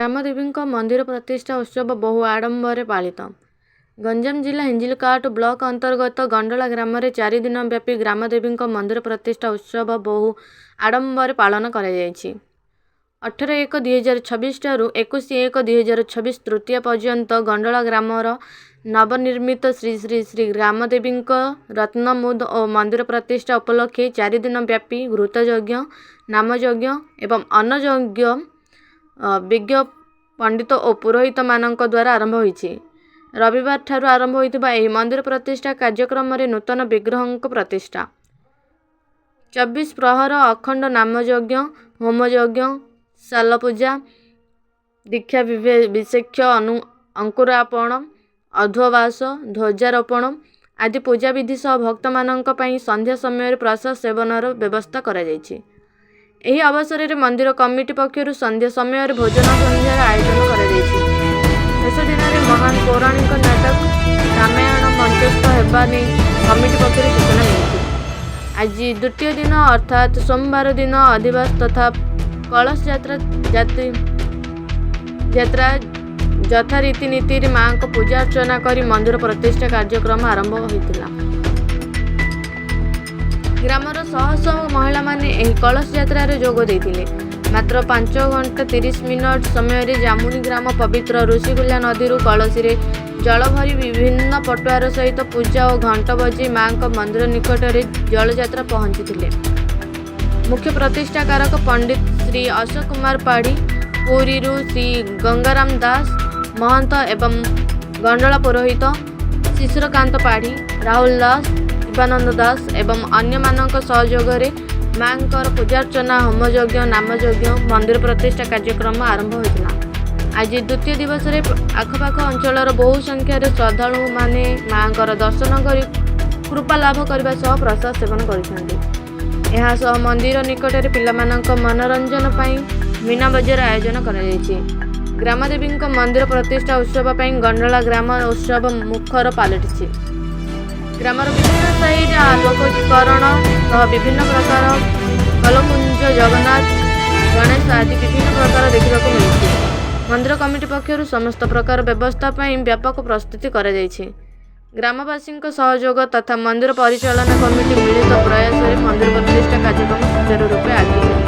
ଗ୍ରାମଦେବୀଙ୍କ ମନ୍ଦିର ପ୍ରତିଷ୍ଠା ଉତ୍ସବ ବହୁ ଆଡମ୍ବରରେ ପାଳିତ। ଗଞ୍ଜାମ ଜିଲ୍ଲା ହିଞ୍ଜିଳିକାଟୁ ବ୍ଲକ ଅନ୍ତର୍ଗତ ଗଣ୍ଡଳା ଗ୍ରାମରେ 4 ଦିନ ବ୍ୟାପୀ ଗ୍ରାମଦେବୀଙ୍କ ମନ୍ଦିର ପ୍ରତିଷ୍ଠା ଉତ୍ସବ ବହୁ ଆଡମ୍ବରରେ ପାଳନ କରାଯାଇଛି। 18/1/2026 ଠାରୁ 21/1/2026 ତୃତୀୟା ପର୍ଯ୍ୟନ୍ତ ଗଣ୍ଡଳା ଗ୍ରାମର ନବନିର୍ମିତ ଶ୍ରୀ ଶ୍ରୀ ଶ୍ରୀ ଗ୍ରାମଦେବୀଙ୍କ ରତ୍ନମୁଦ ଓ ମନ୍ଦିର ପ୍ରତିଷ୍ଠା ଉପଲକ୍ଷେ 4 ଦିନ ବ୍ୟାପୀ ଘୃତଯଜ୍ଞ, ନାମଯଜ୍ଞ ଏବଂ ଅନ୍ନଯଜ୍ଞ ବିଜ୍ଞ ପଣ୍ଡିତ ଓ ପୁରୋହିତମାନଙ୍କ ଦ୍ୱାରା ଆରମ୍ଭ ହୋଇଛି। ରବିବାର ଠାରୁ ଆରମ୍ଭ ହୋଇଥିବା ଏହି ମନ୍ଦିର ପ୍ରତିଷ୍ଠା କାର୍ଯ୍ୟକ୍ରମରେ ନୂତନ ବିଗ୍ରହଙ୍କ ପ୍ରତିଷ୍ଠା, 24 ପ୍ରହର ଅଖଣ୍ଡ ନାମଯଜ୍ଞ, ହୋମଯଜ୍ଞ, ଶାଲପୂଜା, ଦୀକ୍ଷାଭିଷେକ, ଅଙ୍କୁରାର୍ପଣ, ଅଧିବାସ, ଧ୍ୱଜାରୋପଣ ଆଦି ପୂଜାବିଧି ସହ ଭକ୍ତମାନଙ୍କ ପାଇଁ ସନ୍ଧ୍ୟା ସମୟରେ ପ୍ରସାଦ ସେବନର ବ୍ୟବସ୍ଥା କରାଯାଇଛି। ଏହି ଅବସରରେ ମନ୍ଦିର କମିଟି ପକ୍ଷରୁ ସନ୍ଧ୍ୟା ସମୟରେ ଭୋଜନ ସନ୍ଧ୍ୟାର ଆୟୋଜନ କରାଯାଇଛି। ଶେଷ ଦିନରେ ମହାନ ପୌରାଣିକ ନାଟକ ରାମାୟଣ ମଞ୍ଚସ୍ଥ ହେବା ନେଇ କମିଟି ପକ୍ଷରୁ ସୂଚନା ମିଳିଛି। ଆଜି ଦ୍ୱିତୀୟ ଦିନ ଅର୍ଥାତ୍ ସୋମବାର ଦିନ ଅଧିବାସ ତଥା କଳସ ଯାତ୍ରା ଯାତ୍ରା ଯଥା ରୀତିନୀତିରେ ମା'ଙ୍କ ପୂଜା ଅର୍ଚ୍ଚନା କରି ମନ୍ଦିର ପ୍ରତିଷ୍ଠା କାର୍ଯ୍ୟକ୍ରମ ଆରମ୍ଭ ହୋଇଥିଲା। ଗ୍ରାମର ଶହ ଶହ ମହିଳାମାନେ ଏହି କଳସ ଯାତ୍ରାରେ ଯୋଗ ଦେଇଥିଲେ। ମାତ୍ର 5 ଘଣ୍ଟା 30 ମିନିଟ୍ ସମୟରେ ଜାମୁନି ଗ୍ରାମ ପବିତ୍ର ଋଷିକୁଲ୍ୟା ନଦୀରୁ କଳସୀରେ ଜଳ ଭରି ବିଭିନ୍ନ ପଟୁଆର ସହିତ ପୂଜା ଓ ଘଣ୍ଟ ବଜାଇ ମା'ଙ୍କ ମନ୍ଦିର ନିକଟରେ ଜଳଯାତ୍ରା ପହଞ୍ଚିଥିଲେ। ମୁଖ୍ୟ ପ୍ରତିଷ୍ଠାକାରକ ପଣ୍ଡିତ ଶ୍ରୀ ଅଶୋକ କୁମାର ପାଢ଼ୀ, ପୁରୀରୁ ଶ୍ରୀ ଗଙ୍ଗାରାମ ଦାସ ମହନ୍ତ ଏବଂ ଗଣ୍ଡଳା ପୁରୋହିତ ଶିଶିରକାନ୍ତ ପାଢ଼ୀ, ରାହୁଲ ଦାସ, ଶିବାନନ୍ଦ ଦାସ ଏବଂ ଅନ୍ୟମାନଙ୍କ ସହଯୋଗରେ ମା'ଙ୍କର ପୂଜାର୍ଚ୍ଚନା, ହୋମଯଜ୍ଞ, ନାମଯଜ୍ଞ, ମନ୍ଦିର ପ୍ରତିଷ୍ଠା କାର୍ଯ୍ୟକ୍ରମ ଆରମ୍ଭ ହୋଇଥିଲା। ଆଜି ଦ୍ୱିତୀୟ ଦିବସରେ ଆଖପାଖ ଅଞ୍ଚଳର ବହୁ ସଂଖ୍ୟାରେ ଶ୍ରଦ୍ଧାଳୁମାନେ ମା'ଙ୍କର ଦର୍ଶନ କରି କୃପା ଲାଭ କରିବା ସହ ପ୍ରସାଦ ସେବନ କରିଛନ୍ତି। ଏହା ସହ ମନ୍ଦିର ନିକଟରେ ପିଲାମାନଙ୍କ ମନୋରଞ୍ଜନ ପାଇଁ ମୀନା ବଜାର ଆୟୋଜନ କରାଯାଇଛି। ଗ୍ରାମଦେବୀଙ୍କ ମନ୍ଦିର ପ୍ରତିଷ୍ଠା ଉତ୍ସବ ପାଇଁ ଗଣ୍ଡଳା ଗ୍ରାମ ଉତ୍ସବ ମୁଖର ପାଲଟିଛି। ଗ୍ରାମର ବିଭିନ୍ନ ସାହିରେ ଆଲୋକୀକରଣ ସହ ବିଭିନ୍ନ ପ୍ରକାର କଲକୁଞ୍ଜ, ଜଗନ୍ନାଥ, ଗଣେଶ ଆଦି ବିଭିନ୍ନ ପ୍ରକାର ଦେଖିବାକୁ ମିଳୁଛି। ମନ୍ଦିର କମିଟି ପକ୍ଷରୁ ସମସ୍ତ ପ୍ରକାର ବ୍ୟବସ୍ଥା ପାଇଁ ବ୍ୟାପକ ପ୍ରସ୍ତୁତି କରାଯାଇଛି। ଗ୍ରାମବାସୀଙ୍କ ସହଯୋଗ ତଥା ମନ୍ଦିର ପରିଚାଳନା କମିଟି ମିଳିତ ପ୍ରୟାସରେ ମନ୍ଦିର ପ୍ରତିଷ୍ଠା କାର୍ଯ୍ୟକ୍ରମ ସୁଚାରୁ ରୂପେ ଆଗେଇ ଚାଲିଛି।